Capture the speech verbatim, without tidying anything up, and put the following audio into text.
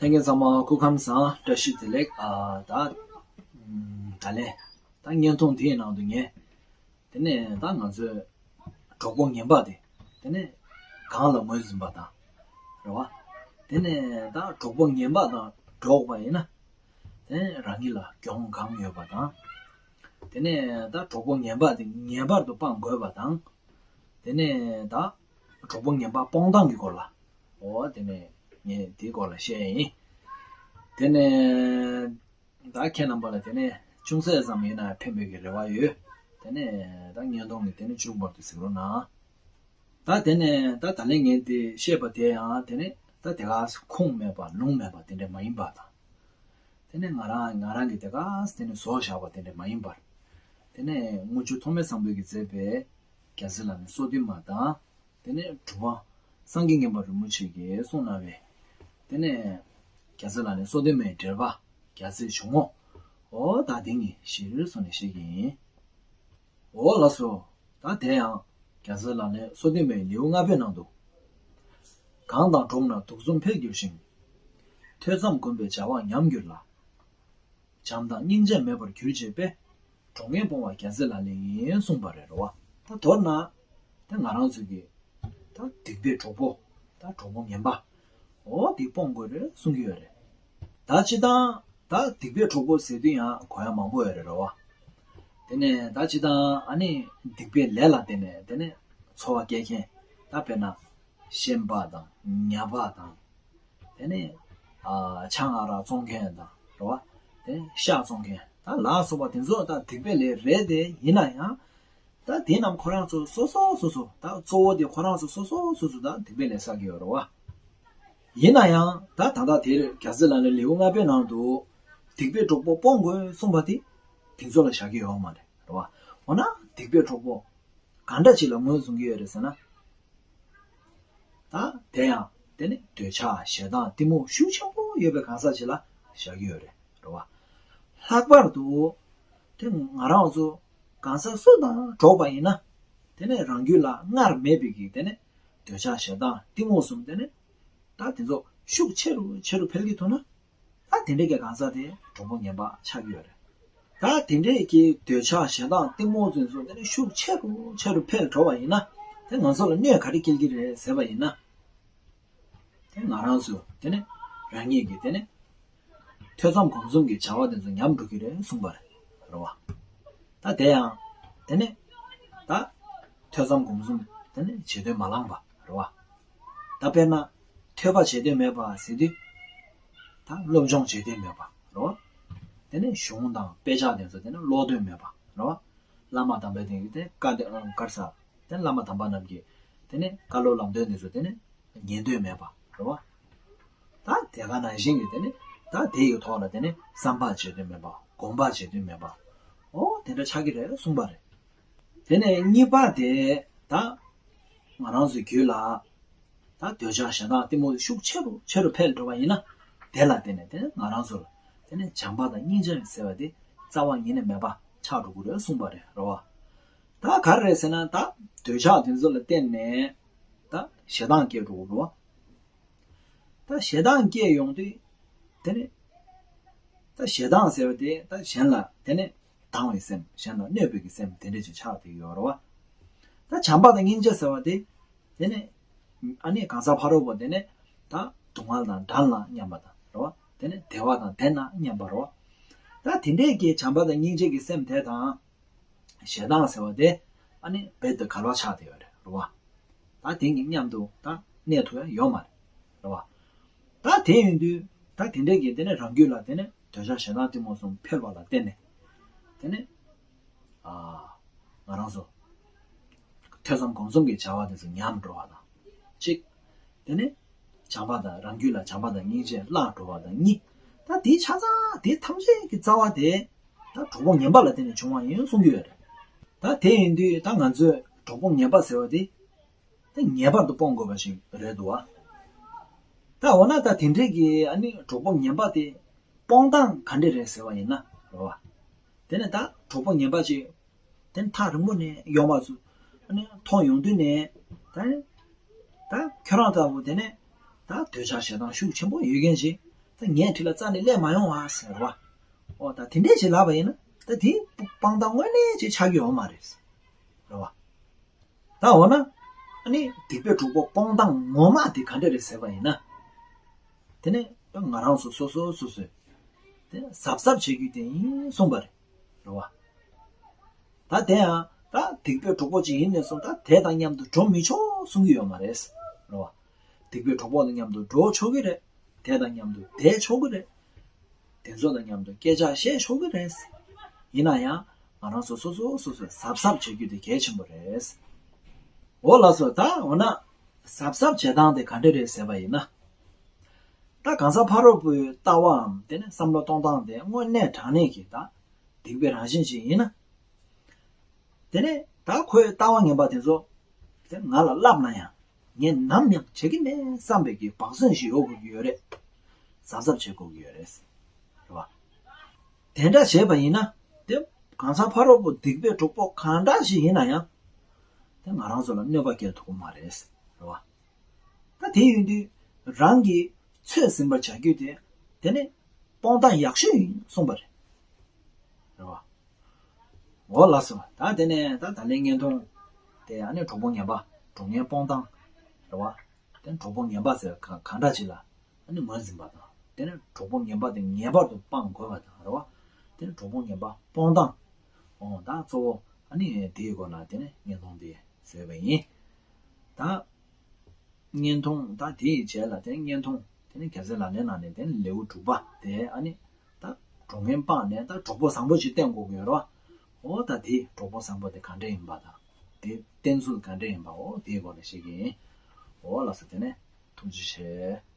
ལྷན་རྒྱས་ཚང་མ་སྐུ་ཁམས་བཟང་། བཀྲ་ཤིས་བདེ་ལེགས། ཨ་ད་ཨམ་ད་ལན་ད་བརྙན་ཐུང་དེའི་ནང་དུ་ངས་དེ་ནས་ད་ང་ཚོས་གྲོགས་པོ་ངན་པ་དེ་དེ་ནས་གང་ལ་ངོས་འཛིན་པ་དང་རེད་བ། དེ་ནས་ད་གྲོགས་པོ་ངན་པ་དང་འགྲོགས་པ་ཡིན་ན་དེ་ནས་རང་ཉིད་ལ་གྱོང་གང་ཡོད་པ་དང་། དེ་ནས་ད་གྲོགས་པོ་ངན་པ་དེ་ངེས་པར་དུ་སྤང་དགོས་པ་དང་། དེ་ནས་ད་གྲོགས་པོ་ངན་པ་སྤོང་སྟངས་ཀྱི་སྐོར་ལ། འོ་དེ་ནས་ངས་དེའི་སྐོར་ལ་བཤད་ཡ་ཡིན། དེ་ནས་ད་ཁྱེད་རྣམ་པ་ལ་དེ་ནས་ཅུང་ཟད་ཙམ་ཡིན་ན་ཕན་པའི་གི་རེ་བ་ཡོད། དེ་ནས་ད་བརྙན་ཐུང་གི་དེ་ནས་མཇུག་བར་དུ་གཟིགས་རོགས་གནང་། ད་དེ་ནས་ད་ད་ལན་ངས་དེ་བཤད་པ་དེ་ཡང་དེ་ནས་ད་དེ་ག་ཁུངས་མེད་པ་ལུང་མེད་པ་དེ་འདྲ་མ་ཡིན་པ་དང་། དེ་ནས་ང་རང་ང་རང་གི་དེ་ག་དེ་ནས་བཟོ་བཞག་པ་དེ་འདྲ་མ་ཡིན་པར། དེ་ནས་དངུལ་ཆུ་ཐོགས་མེད་བཟང་པོས་ཀྱིས་མཛད་པའི་རྒྱལ་སྲས་ལག་ལེན་སོ་བདུན་མ་དང་། དེ་ནས་གྲུབ་དབང་སངས་རྒྱས་མཉན་པ་རིན་པོ་ཆེ་གིས་གསུངས་གནང་བའི། དེ་ནས་རྒྱལ་སྲས་ལག་ལེན་སོ་བདུན་མའི་འགྲེལ་པ་རྒྱལ་སྲས་འཇུག་ངོགས། འོ་ད་དེ་ངས་ཞེ་རེ་སོང་ནས་བཤད་ཀྱི་ཡིན། འོ་ལགས་སོ། ད་དེ་ཡང་རྒྱལ་སྲས་ལག་ལེན་སོ་བདུན་མའི་ལེའུ་ལྔ་པའི་ནང་དུ། གང་དང་འགྲོགས་ན་དུག་གསུམ་འཕེལ་འགྱུར་ཞིང་། ཐོས་བསམ་སྒོམ་པའི་བྱ་བ་ཉམས་འགྱུར་ལ། བྱམས་དང་སྙིང་རྗེ་མེད་པར་གྱུར་ཅེས་པས། གྲོགས་ངན་སྤོང་བ་རྒྱལ་སྲས་ལག་ལེན་ཡིན་གསུངས་པ་རེད་རོ་བ། ད་མདོར་ན། ད་ང་རང་ཚོ་གི། ད་སྡིག་པའི་གྲོགས་པོ། ད་གྲོགས་པོ་ངན་པ། འོ་དེ་སྤོང་དགོས་རེད་གསུང་གི་ཡོད་རེད། ད་སྤྱི་བཏང་། ད་སྡིག་པའི་གྲོགས་པོ་ཟེར་དུས་ཡང་གོ་ཡ་མང་པོ་ཡོད་རེད་རོ་བ། དེ་ནས་ད་སྤྱི་བཏང་ཨ་ནི་སྡིག་པའི་ལས་ལ་བརྟེན་ནས་དེ་ནས་འཚོ་བ་སྐྱེལ་མཁན། ད་དཔེར་ན། ཤན་པ་དང་ཉ་པ་དང་། དེ་ནས་ཨ་ཆང་ཨ་རག་བཙོང་མཁན་དང་རེད་བ། དེ་ནས་ཤ་བཙོང་མཁན་ད་ལ་སོགས་པ་དེ་ཚོ་ད་སྡིག་པའི་ལས་རེད་དེ་ཡིན་ན་ཡང་། ད་དེ་རྣམས་ཁོ་རང་ཚོ་སོ་སོ་སོ་སོ་ད་གཙོ་བོ་དེ་ཁོ་རང་ཚོ་སོ་སོ་སོ་སོ་ད་སྡིག་པའི་ལས་བསགས་ཀྱི་ཡོད་རེད་བ། ཡིན་ན་ཡང་ད་ད་ལྟ་དེར་རྒྱལ་སྲས་ལག་ལེན་ལེའུ་ལྔ་པའི་ནང་དུ་སྡིག་པའི་གྲོགས་པོ་སྤོང་དགོས་གསུངས་པ་དེ་དེ་ཚོ་ལ་བཞག་གི་ཡོད་མ་རེད་རེད་བ། འོ་ན་སྡིག་པའི་གྲོགས་པོ། གང་འདྲ་ཅིག་ལ་ངོས་བཟུང་གི་ཡོད་རེད་ཟེར་ན། ད་དེ་ཡང་དེ་ནི་འདོད་ཆགས་ཞེ་སྡང་གཏི་མུག་ཤུགས་ཆེན་པོ་ཡོད་པའི་གང་ཟག་ཅིག་ལ་བཞག་གི་ཡོད་རེད་རེད་བ། ལྷག་པར་དུ་དེ་ང་རང་ཚོ་གང་ཟག་སུ་དང་འགྲོགས་པ་ཡིན་ན། དེ་ནི་རང་རྒྱུད་ལ་སྔར་མེད་པའི་གི་དེ་ནི་འདོད་ཆགས་ཞེ་སྡང་གཏི་མུག་གསུམ་དེ་ནི་ད་དེ་ཚོ་ཤུགས་ཆེ་རུ་ཆེ་རུ་འཕེལ་གྱི་འདུག་ན། ད་དེ་འདྲའི་གི་གང་ཟག་དེ་གྲོགས་པོ་ངན་པ་ཆགས་ཀྱི་ཡོད་རེད། ད་དེ་འདྲའི་གི་འདོད་ཆགས་ཞེ་སྡང་གཏི་མུག་ཚོ་ཚོ་དེ་ནི་ཤུགས་ཆེ་རུ་ཆེ་རུ་འཕེལ་འགྲོ་བ་ཡིན་ན། དེ་ང་ཚོ་ལ་གནོད་ག་རེ་སྐྱེལ་གྱི་རེད་ཟེར་བ་ཡིན་ན། དེ་ང་རང་ཚོ་དེ་ནི་རང་ཉིད་ཀྱི་དེ་ནི་ཐོས་བསམ་སྒོམ་གསུམ་གྱི་བྱ་བ་དེ་ཚོ་ཉམས་འགྲོ་གི་རེད་གསུངས་པ་རེད་རེད་བ། ད་དེ་ཡང་དེ་ནི་ད་ཐོས་བསམ་སྒོམ་གསུམ་དེ་ནི་བྱེད་དོན་མ་ལངས་པ་རེད་བ། ད་དཔེར་ན་ཐོས་པ་བྱེད་དོན་མེད་པ་ཟེར་དུས། ད་སློབ་སྦྱོང་བྱེད་དོན་མེད་པ་རེད་བ། དེ་ནས་གཞུང་དང་དཔེ་ཆ་དེ་ཚོ་དེ་ནས་ཀློག་དོན་མེད་པ་རེད་བ། བླ་མ་དམ་པའི་དེ་གི་དེ་བཀའ་དེ་ཨང་དཀར་ས། དེ་བླ་མ་དམ་པ་རྣམས་ཀྱི་དེ་ནས་བཀའ་སློབ་ལམ་སྟོན་དེ་ཚོ་དེ་ནས་ཉན་དོན་མེད་པ་རེད་བ། ད་དེ་ག་ནང་བཞིན་གྱི་དེ་ནས་ད་དེ་ཡི་ཐོག་ལ་དེ་ནས་བསམ་པ་བྱེད་དོན་མེད་པ་སྒོམ་པ་བྱེད་དོན་མེད་པ། ཨོ་དེ་འདྲ་ཆགས་ཀྱི་རེད་གསུངས་པ་རེད། དེ་ནས་གཉིས་པ་དེ་ད་ང་རང་ཚོའི་རྒྱུད་ལ། ད་འདོད་ཆགས་ཞེ་སྡང་གཏི་མུག་ཤུགས་ཆེ་རུ་ཆེ་རུ་འཕེལ་འགྲོ་བ་ཡིན་ན། དེ་ལ་བརྟེན་ནས་དེ་ནི་ང་རང་ཚོ་ལ་དེ་ནི་བྱམས་པ་དང་སྙིང་རྗེ་ཟེར་བ་དེ་རྩ་བ་ཉིད་ནས་མེད་པ་ཆགས་འགྲོ་གི་རེད་གསུངས་པ་རེད་རེད་བ། ད་ག་རེ་རེད་ཟེར་ན་ད་འདོད་ཆགས་དེ་ཚོ་ལ་བརྟེན་ནས་ད་ཞེ་སྡང་སྐྱེ་འགྲོ་གི་རེད་བ། ད་ཞེ་སྡང་སྐྱེ་ཡོང་དུས་དེ་ནི་ད་ཞེ་སྡང་ཟེར་བ་དེ་ད་གཞན་ལ་དེ་ནི་སྡང་བའི་སེམས་གཞན་ལ་གནོད་པའི་གི་སེམས་དེ་འདྲ་ཅིག་ཆགས་བསྡད་ཡོད་རེད་བ། ད་བྱམས་པ་དང་སྙིང་རྗེ་ཟེར་བ་དེ། དེ་ནས་ཨ་ནི་གང་ཟག་ཕ་རོལ་པོ་དེ་ནས་ད་སྡུག་བསྔལ་དང་འགྲན་ལ་མཉམ་པ་དང་རེད་བ། དེ་ནས་བདེ་བ་དང་ལྡན་ན་མཉམ་པ་རེད་བ། ད་དེ་འདྲས་ཀྱི་བྱམས་པ་དང་སྙིང་རྗེ་གི་སེམས་དེ་དང་། ཞེ་སྡང་ཟེར་བ་དེ་ཨ་ནི་རྦད་དེ་འགལ་བ་ཆགས་བསྡད་ཡོད་རེད་རེད་བ། ད་དེ་གཉིས་མཉམ་དུ་ད་གནས་ཐུབ་ཡ་ཡོད་མ་རེད་རེད་བ། ད་དེ་ཡིན་དུས་ད་དེ་འདྲས་ཀྱི་དེ་ནས་རང་རྒྱུད་ལ་དེ་ནས་འདོད་ཆགས་ཞེ་སྡང་གཏི་མུག་གསུམ་འཕེལ་བ་ལ་བརྟེན་ནས་དེ་ནས། ཨ། ང་རང་ཚོ་ཐོས་བསམ་སྒོམ་གསུམ་གྱི་བྱ་བ་དེ་ཚོ་ཉམས་འགྲོ་བ་དང་གཅིག་དེ་ནས་བྱམས་པ་དང་རང་རྒྱུད་ལ་བྱམས་པ་དང་སྙིང་རྗེ་བརླག་འགྲོ་བ་དང་གཉིས། ད་དེའི་ཆ་ཚང་དེ་ཐམས་ཅད་ཀྱི་རྩ་བ་དེ་ད་གྲོགས་པོ་ངན་པ་ལ་བརྟེན་ནས་བྱུང་བ་ཡིན་གསུང་གི་ཡོད་རེད། ད་དེ་ཡིན་དུས་ད་ང་ཚོས་གྲོགས་པོ་ངན་པ་ཟེར་བ་དེ་དེ་ངེས་པར་དུ་སྤོང་དགོས་པ་ཞིག་རེད་འདུག་བ། ད་འོ་ན་ད་དེ་འདྲས་ཀྱི་ཨ་ནི་གྲོགས་པོ་ངན་པ་དེ་སྤོང་སྟངས་ག་འདྲས་རེད་ཟེར་བ་ཡིན་ན་རེད་བ། དེ་ནས་ད་གྲོགས་པོ་ངན་པ་ཅིག་དེ་ནས་ཐག་རིང་པོ་ནས་ཡོང་བ་ཚོ་ཨ་ནི་མཐོང་ཡོང་དུས་ནས་ད་ད་ཁྱོད་རང་ལྟ་བུ་དེ་ནས་ད་འདོད་ཆགས་ཞེ་སྡང་ཤུགས་ཆེན་པོ་ཡོད་མཁན་ཅིག་ ད་ངའི་འཁྲིས་ལ་རྩ་ནས་སླེབས་མ་ཡོང་བ་ཟེར་བ། འོ་ད་དེ་འདྲས་ཞིག་ལབ་པ་ཡིན་ན་ད་དེ་སྤང་ཐང་དངོས་གནས་ཅིག་ཆགས་ཀྱི་ཡོད་མ་རེད། རེད་བ། ད་འོ་ན་ཨ་ནི་སྡིག་པའི་གྲོགས་པོ་སྤོང་སྟངས་ངོ་མ་དེ་ག་འདྲ་རེད་ཟེར་བ་ཡིན་ན། དེ་ནས་ད་ང་རང་ཚོ་སོ་སོ་སོ་སོས་དེ་གཟབ་གཟབ་བྱེད་རྒྱུ་དེ་ཡིན་གསུངས་པ་རེད། རེད་བ། ད་དེ་ཡང་ད་སྡིག་པའི་གྲོགས་པོ་ཅིག་ཡིན་ནས་སོང་ད་དེ་དང་མཉམ་དུ་འགྲོ་མི་ཆོག་གསུང་གི་ཡོད་མ་རེད། རེད་བ། སྡིག་པའི་གྲོགས་པོ་དང་མཉམ་དུ་འགྲོ་ཆོག་གི་རེད། དེ་དང་མཉམ་དུ་བསྡད་ཆོག་གི་རེད། དེ་ཚོ་དང་མཉམ་དུ་སྐད་ཆ་བཤད་ཆོག་གི་རེད། ཡིན་ན་ཡང་ང་རང་ཚོ་སོ་སོ་སོ་སོས་གཟབ་གཟབ་བྱེད་རྒྱུ་དེ་གལ་ཆེན་པོ་རེད། འོ་ལགས་སོ་ད་འོ་ན་གཟབ་གཟབ་བྱེད་སྟངས་དེ་ག་འདྲ་རེད་ཟེར་བ་ཡིན་ན། ད་གང་ཟག་ཕ་རོལ་པོའི་ལྟ་བའམ་དེ་ནི་བསམ་བློ་གཏོང་སྟངས་དེ་དངོས་གནས་དྲང་གནས་ཀྱི་ད་སྡིག་པའི་རང་བཞིན་ཅིག་ཡིན་ན། དེ་ནས་ད་ཁོའི་ལྟ་བ་ངན་པ་དེ་ཚོ་དེ་ང་ལ་བསླབ་ན་ཡང་ངས་ནམ་ཡང་བྱེད་ཀྱི་མེད་བསམ་པའི་གི་བག་ཟོན་ཞིག་ཡོད་དགོས་ཀྱི་ཡོད་རེད། གཟབ་གཟབ་བྱེད་དགོས་ཀྱི་ཡོད་རེད། རེད་བ། དེ་འདྲ་བྱས་པ་ཡིན་ན་དེ་གང་ཟག་ཕ་རོལ་པོ་སྡིག་པའི་གྲོགས་པོ་གང་འདྲ་ཞིག་ཡིན་ན་ཡང་དེ་ང་རང་ཚོ་ལ་གནོད་པ་སྐྱེལ་ཐུབ་ཀྱི་མ་རེད། རེད་བ། ད་དེ་ཡིན་དུས་རང་གིས་ཚོད་ཟིན་པར་བྱ་རྒྱུ་དེ་དེ་ནི་སྤོང་སྟངས་ཡག་ཤོས་ཡིན་གསུངས་པ་རེད། རེད་བ། འོ་ལགས་སོ། ད་དེ་ནས་ད་ད་ལན་བརྙན་ཐུང་དེ་ཨ་ནི་གྲོགས་པོ་ངན་པ་གྲོགས་ངན་སྤོང་སྟངས་རེད་བ། དེ་གྲོགས་པོ་ངན་པ་ཟེར་ག་གང་འདྲ་ཅིག་ལ་ཨ་ནི་ངོས་འཛིན་པ་དང་དེ་ནས་གྲོགས་པོ་ངན་པ་དེ་ངེས་པར་དུ་སྤང་དགོས་པ་དང་རེད་བ། དེ་ནས་གྲོགས་པོ་ངན་པ་སྤོང་སྟངས། འོ་ད་གཙོ་བོ་ཨ་ནི་དེའི་སྐོར་ལ་དེ་ནས་བརྙན་ཐུང་དེ་བཟོས་པ་ཡིན། ད། བརྙན་ཐུང་ད་དེའི་རྗེས་ལ་དེ་བརྙན་ཐུང་དེ་ནི་རྒྱལ་སྲས་ལག་ལེན་ནང་ནས་དེ་ནི་ལེའུ་དྲུག་པ་དེ་ཨ་ནི་ད་གྲོགས་ངན་སྤངས་ནས་ད་གྲོགས་པོ་བཟང་པོ་ཞིག་བསྟེན་དགོས་ཀྱི་ཡོད་རེད་བ། འོ་ད་དེ་གྲོགས་པོ་བཟང་པོ་དེ་ག་འདྲ་ཡིན་པ་དང་དེ་བསྟེན་ཚུལ་ག་འདྲ་ཡིན་པ་འོ་དེའི་སྐོར་ལ་བཤད་ཀྱི་ཡིན། འོ་ལགས་སོ་དེ་ནས་ཐུགས་རྗེ་ཆེ།